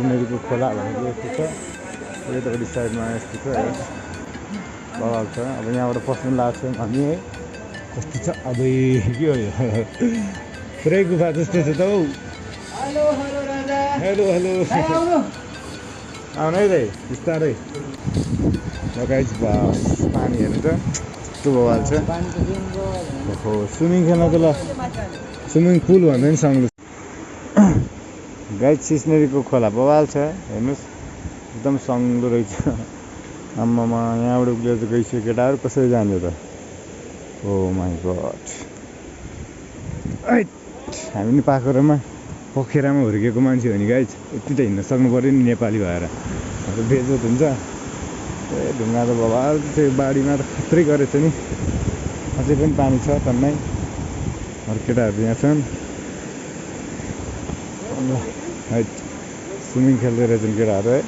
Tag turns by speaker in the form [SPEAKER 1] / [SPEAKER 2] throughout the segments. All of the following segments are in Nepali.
[SPEAKER 1] सिनेरीको खोला भनेको यस्तो छ यतापट्टि साइडमा यस्तो छ बवाल छ अब यहाँबाट पस्नु लाग्छ हामी है कस्तो छ अब के हो यो पुरै गुफा जस्तो छ त हौ हेलो हेलो राजा हेलो हेलो आउनु है दाइ बिस्तारै गाइस पानी हेर्नु त कस्तो बवाल छ ओहो स्विमिङ खेल्नको ल स्विमिङ पुल भन्दा नि सक्नु गाइस सिस्नेरीको खोला बवाल छ हेर्नुहोस् एकदम सङ्लो रहेछ आम्मामा यहाँबाट उक्लिएर चाहिँ गइसक्यो केटाहरू कसरी जाने त ओ माई गड हामी नि पाखरमा पोखरामा हुर्केको मान्छे हो नि गाइस यति त हिँड्न सक्नु पऱ्यो नि नेपाली भएर बेजोत हुन्छ ए ढुङ्गा त बवाल त्यो बाढीमा त खत्रै गरेछ नि अझै पनि पानी छ टन्नै अरू केटाहरू यहाँ छन् है स्विमिङ खेल्दै रहेछन् केटाहरू है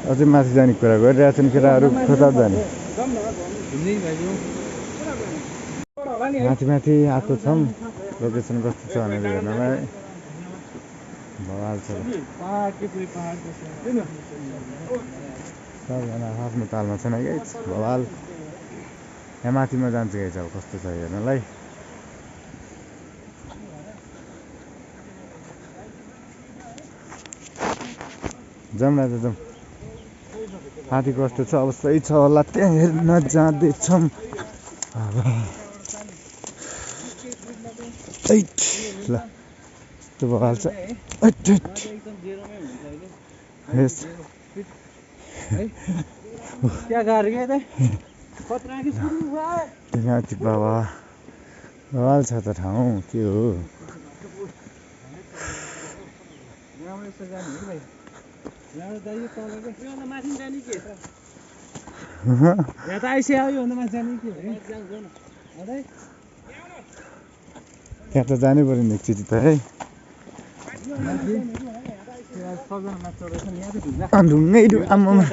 [SPEAKER 1] अझै माथि जाने कुरा गरिरहेछन् केटाहरू कता जाने माथि माथि आएको छौँ लोकेसन कस्तो छ भनेर हेर्नलाई बवाल छ सबजना आफ्नो तालमा छन् है गाइस बवाल यहाँ माथिमा जान्छ गाइस अब कस्तो छ हेर्नलाई जाउँ न त जाउँ माथि कस्तो छ अब सही छ होला त्यहाँ हेर्न जाँदैछौँ ल यस्तो बवाल छ बाबा बवाल छ त ठाउँ के हो त्यहाँ त जानै पर्यो नि एकचोटि त है ढुङ्गै आम्मामा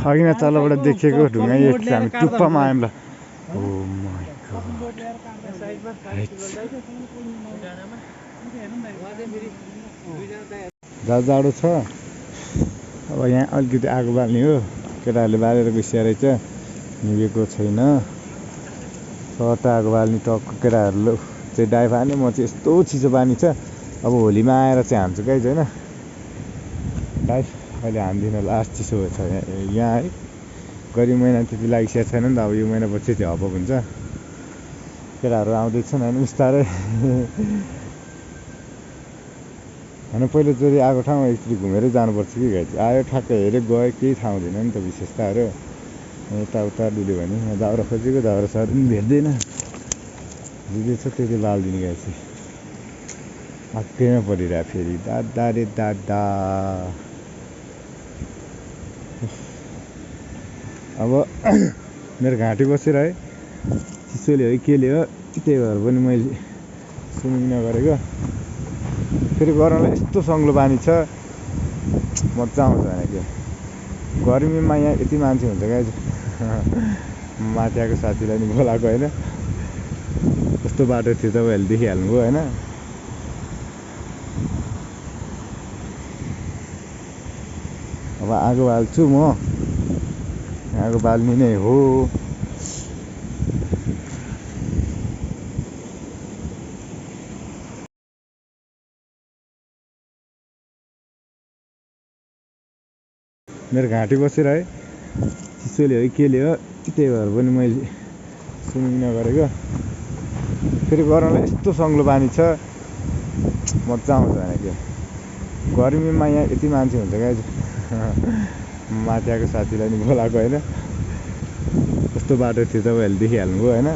[SPEAKER 1] अघि न तलबाट देखेको ढुङ्गा हामी टुप्पामा आयौँ ल ओ माई गड जाडो छ अब यहाँ अलिकति आगो बाल्ने हो केटाहरूले बालेर गइसकेको रहेछ निभेको छैन सट्टा आगो बाल्ने टक्क केटाहरू चाहिँ डाइभ हाल्ने म चाहिँ यस्तो चिसो पानी छ अब होलीमा आएर चाहिँ हान्छु गाइस होइन डाइभ अहिले हान्दिनँ लास्ट चिसो छ यहाँ है गरी महिना त्यति लागिसकेको छैन नि त अब यो महिनापछि चाहिँ हपक हुन्छ केटाहरू आउँदैछन् होइन बिस्तारै होइन पहिलोचोटि आएको ठाउँमा एकचोटि घुमेरै जानुपर्छ कि गाइस आयो ठ्याक्कै हेऱ्यो गयो केही थाहा हुँदैन नि त विशेषताहरू यताउता डुल्यो भने यहाँ दाउरा खोजेको दाउरा सर पनि भेट्दैन जे छ त्यति बालिदिने गाइस आक्कैमा परिरह फेरि दादा रे दादा अब मेरो घाँटी बसेर है चिसोले हो केले हो त्यही भएर पनि मैले स्विमिङ नगरेको फेरि गरमलाई यस्तो सङ्लो पानी छ मजा आउँछ भनेको गर्मीमा यहाँ यति मान्छे हुन्छ गाइस माथि आएको साथीलाई नि बोलाएको होइन कस्तो बाटो थियो तपाईँहरूले देखिहाल्नुभयो होइन अब आगो बाल्छु म आगो बाल्ने नै हो मेरो घाँटी बसेर है चिसोले हो केले हो त्यही भएर पनि मैले स्विमिङ नगरेको फेरि गरमलाई यस्तो सङ्लो पानी छ मजा आउँछ भनेको गर्मीमा यहाँ यति मान्छे हुन्छ गाइस माथि आएको साथीलाई नि बोलाएको होइन कस्तो बाटो थियो तपाईँहरूले देखिहाल्नुभयो होइन